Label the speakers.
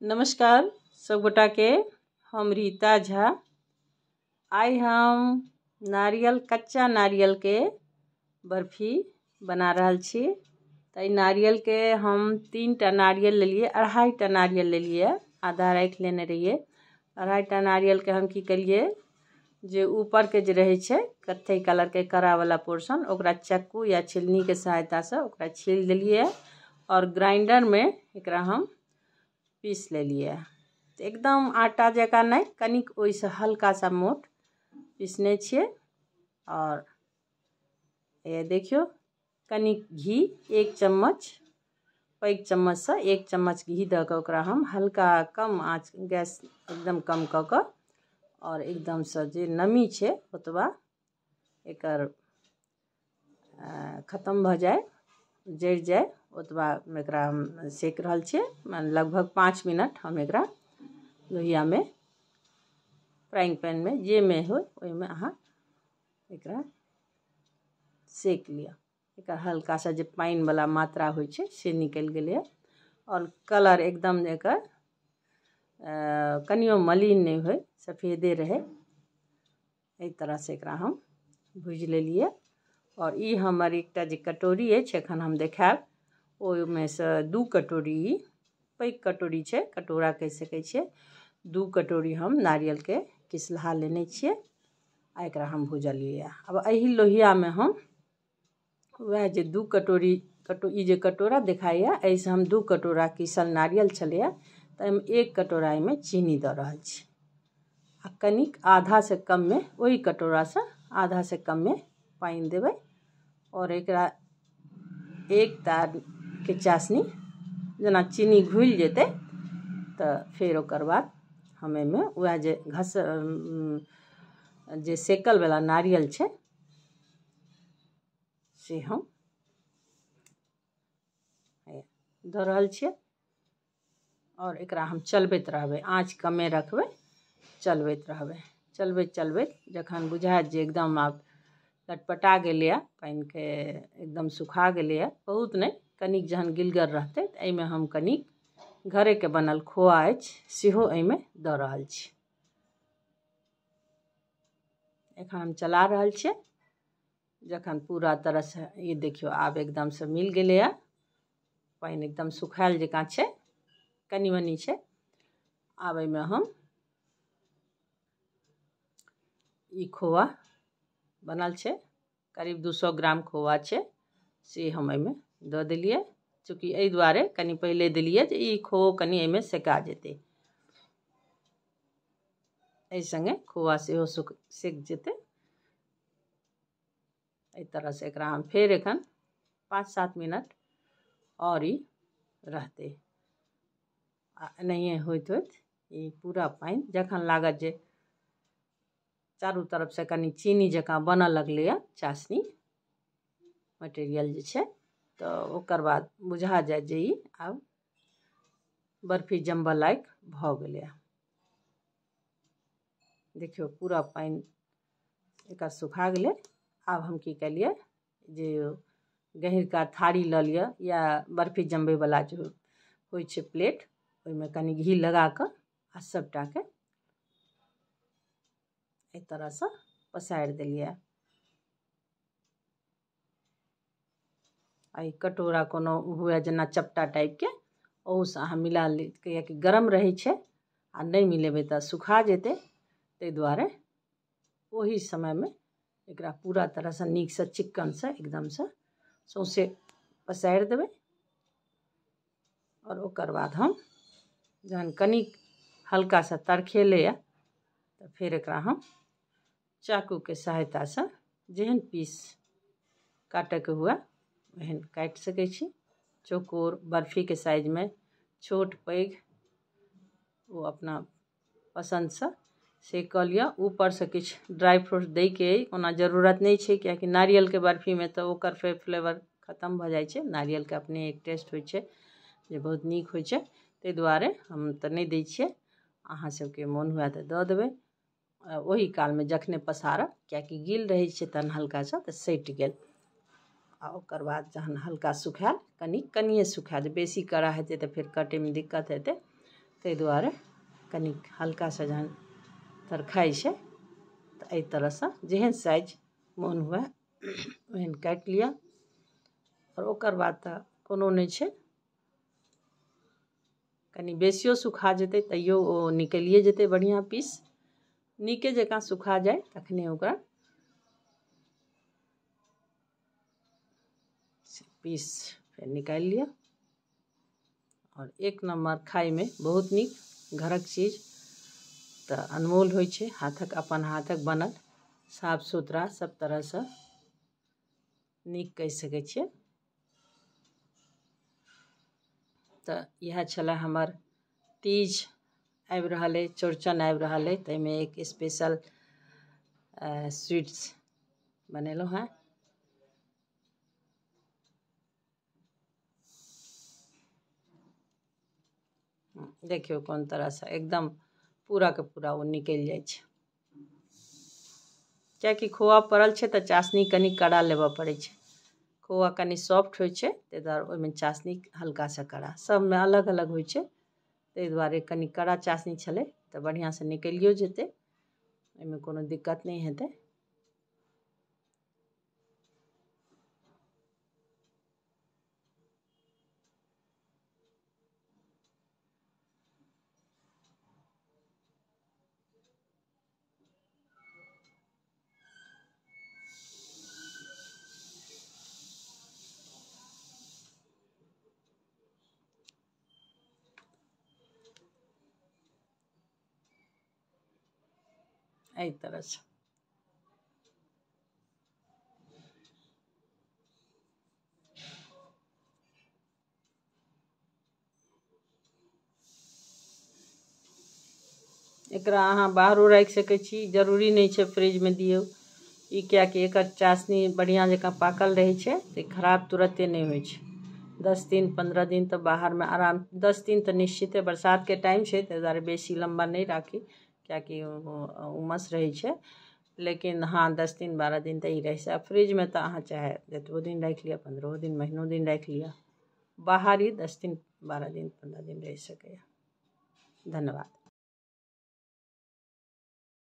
Speaker 1: नमस्कार सब गोटा के, हम रीता झा। आइ हम नारियल, कच्चा नारियल के बर्फी बना रहल छी। तऽ नारियल के हम 3टा नारियल लेलिए, 2.5टा नारियल लेलिए, आधा राखि लेने रहिए। 2.5टा नारियल के हम की करिए जे ऊपर के जे रहे छै कत्थई कलर के कड़ा वाला पोर्शन, ओकरा चक्कू या छिलनी के सहायता से ओकरा छील देलिए और ग्राइंडर में एकरा हम पीस लेलिए। एकदम आटा जकाँ नहीं, कनिक ओहिसँ हल्का सा मोट पीसने छियै। और ये देखियौ, कनिक घी 1 चम्मच, पैघ चम्मचसँ 1 चम्मच घी दऽ कऽ ओकरा हम हल्का कम आँच, गैस एकदम कम कऽ कऽ और एकदमसँ जे नमी छै ओतबा एकर खत्म भऽ जाय, जरि जाय, ओतबा एकरा हम सेक रहल छियै। लगभग 5 मिनट हम एकरा लोहियामे, फ्राइंग पैनमे, जेमे होय ओहिमे अहाँ एकरा सेक लिअ। एकर हल्का सा जे पानिवला मात्रा होइ छै से निकलि गेलैए और कलर एकदम एकर कनियो मलिन नहि होइ, सफेदे रहै। एहि तरहसँ एकरा हम भुजि लेलियै। और ई हमर एकटा जे कटोरी अछि, एखन हम देखायब, ओहिमेसँ 2 कटोरी, पैघ कटोरी छै, कटोरा कहि सकै छियै, 2 कटोरी हम नारियलके किसलहा लेने छियै आ एकरा हम भुजलियै। आब एहि लोहियामे हम वएह जे 2 कटोरी ई जे कटोरा देखाइए, एहिसँ हम 2 कटोरा किसल नारियल छलैए, तऽ एहिमे 1 कटोरा एहिमे चीनी दऽ रहल छी आ कनिक आधा से कममे, ओहि कटोरासँ आधा से कममे पानि देबै और एकरा 1 तार के चाशनी जेना चीनी घुलि जेतै तऽ फेर ओकर बाद हम एहिमे वएह जे घस जे सेकलवला नारियल छै से हम दऽ रहल छियै और एकरा हम चलबैत रहबै, आँच कमे रखबै, चलबैत रहबै। चलबैत चलबैत जखन बुझायत जे एकदम आब लटपटा गेलैए, पानिके एकदम सुखा गेलैए, बहुत नहि, कनिक जहन गिलगर रहतै तऽ एहिमे हम कनिक घरेके बनल खोआ अछि सेहो एहिमे दऽ रहल छी। एखन हम चला रहल छियै। जखन पूरा तरहसँ ई देखियौ आब एकदमसँ मिल गेलैए, पानि एकदम सुखायल जकाँ छै, कनि मनि छै। आब एहिमे हम ई खोआ बनल छै, करीब 200 ग्राम खोआ छै, से हम एहिमे दऽ देलियै। चूँकि एहि दुआरे कनि पहिले देलियै जे ई खोओ कनि एहिमे सेका जेतै, एहि सङ्गे खोआ सेहो सेक जेतै। एहि तरहसँ एकरा हम फेर एखन 5-7 मिनट आओर ई रहतै। आ एनाहिए होइत होइत ई पूरा पानि जखन लागत जे चारू तरफसँ कनि चीनी जकाँ बनऽ लगलैए, चाशनी मटेरियल जे छै, तऽ ओकर बाद बुझा जायत जे ई आब बर्फी जमबऽ लायक भऽ गेलैए। देखियौ पूरा पानि एकर सुखा गेलै। आब हम की केलियै जे गहीँरका थारी लऽ लिअ या बर्फी जमबैवला जे होइ छै प्लेट, ओहिमे कनि घी लगा कऽ आ सबटाके एहि तरहसँ पसारि देलियै। आ ई कटोरा कोनो हुए जेना चपटा टाइपके, ओहूसँ अहाँ मिला ली, कियाकि गरम रहै छै आ नहि मिलेबै तऽ सुखा जेतै, ताहि दुआरे ओही समयमे एकरा पूरा तरहसँ नीकसँ चिक्कनसँ एकदमसँ सौँसे पसारि देबै। और ओकर बाद हम जहन कनिक हल्का सा तरखेलैए तऽ फेर एकरा हम चाकूके सहायतासँ जेहन पीस काटैके हुए ओहन काटि सकै छी। चौकोर बर्फीके साइजमे, छोट पैघ, ओ अपना पसन्दसँ से कऽ लिअ। ऊपरसँ किछु ड्राइ फ्रूट दैके अइ, ओना जरूरत नहि छै, कियाकि नारियलके बर्फीमे तऽ ओकर फेर फ्लेवर खतम भऽ जाइ छै। नारियलके अपने एक टेस्ट होइ छै जे बहुत नीक होइ छै, ताहि दुआरे हम तऽ नहि दै छियै। अहाँ सबके मोन हुए तऽ दऽ देबै। ओहि कालमे जखने पसारब, कियाकि गील रहै छै तहन हल्का सा तऽ सटि गेल। आ ओकर बाद जहन हल्का सुखायल, कनि कनिए सुखायल, बेसी कड़ा हेतै तऽ फेर कटैमे दिक्कत हेतै, ताहि दुआरे कनि हल्कासँ जहन तरखाइ छै तऽ एहि तरहसँ जेहन साइज मोन हुए ओहन काटि लिअ। आओर ओकर बाद तऽ कोनो नहि छै, कनि बेसियो सुखा जेतै तैयो ओ निकलिए जेतै बढ़िआँ पीस। नीके जकाँ सुखा जाय तखने ओकरा पीस फेर निकालि लिअ। आओर एक नम्बर खाइमे बहुत नीक, घरक चीज तऽ अनमोल होइ छै, हाथक अपन हाथक बनल साफ सुथरा सब तरहसँ नीक कहि सकै छियै। तऽ इएह छलै हमर तीज आबि रहल अइ, चौड़चन आबि रहल अइ, ताहिमे एक स्पेशल स्वीट्स बनेलहुँ हेँ। देखियौ कोन तरहसँ एकदम पूराके पूरा ओ निकलि जाइ छै। कियाकि खोआ पड़ल छै तऽ चाशनी कनि कड़ा लेबऽ पड़ै छै, खोआ कनि सॉफ्ट होइ छै ताहि दुआरे ओहिमे चाशनी हल्का सा कड़ा, सबमे अलग अलग होइ छै, ताहि दुआरे कनि कड़ा चाशनी छलै तऽ बढ़िआँसँ निकलियो जेतै, एहिमे कोनो दिक्कत नहि हेतै। एहि तरहसँ एकरा अहाँ बाहरो राखि सकै छी, जरूरी नहि छै फ्रिजमे दियौ ई, कियाकि एकर चाशनी बढ़िआँ जकाँ पाकल रहै छै तऽ खराब तुरते नहि होइ छै। 10 दिन 15 दिन तऽ बाहरमे आराम, 10 दिन तऽ निश्चिते, बरसातके टाइम छै ताहि दुआरे बेसी लम्बा नहि राखी कियाकि उमस रहै छै, लेकिन हाँ 10 दिन 12 दिन तऽ ई रहै छै। आ फ्रिजमे तऽ अहाँ चाहे जतबो दिन राखि लिअ, 15 दिन महीनो दिन राखि लिअ, बाहर ही 10 दिन 12 दिन 15 दिन रहि सकैए। धन्यवाद।